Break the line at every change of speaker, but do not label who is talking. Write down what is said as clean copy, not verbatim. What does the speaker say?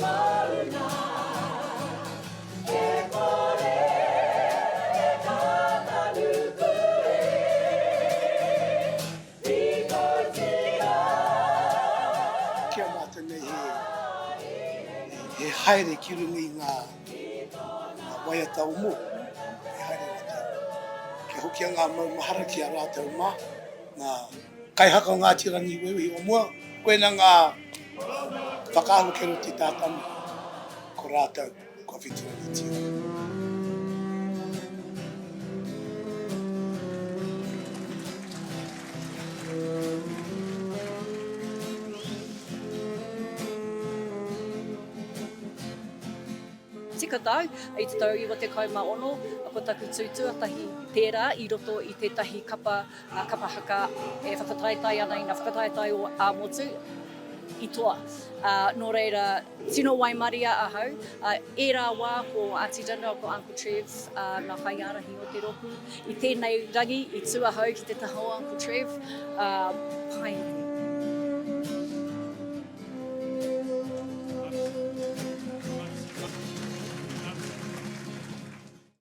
Maunga E kore e tata nuku e Pīkautia
Ki a mātou nei he haere ki runga i ngā waiata o mua, he haere rātou. Kia hokia ngā maumahara ki a rātou mā, ngā kaihaka o Ngāti Rangiwewehi o mua, koina ngā whakaahua kei roto i tātami, ko rātou kua whiturangitia.
Tika tau, i te tau 96, ko taku tū tuatahi tērā i roto i tētahi kapa, kapa haka e whakataetae ana i ngā whakataetae o ā-motu i toa. Nō reira, tino waimaria ahau. Ērā wā ko Aunty Dinah, ko Uncle Trev ngā kaiārahi o te rōpū. I tēnei rangi i tū ahau ki te taha o Uncle Trev, ā, pai.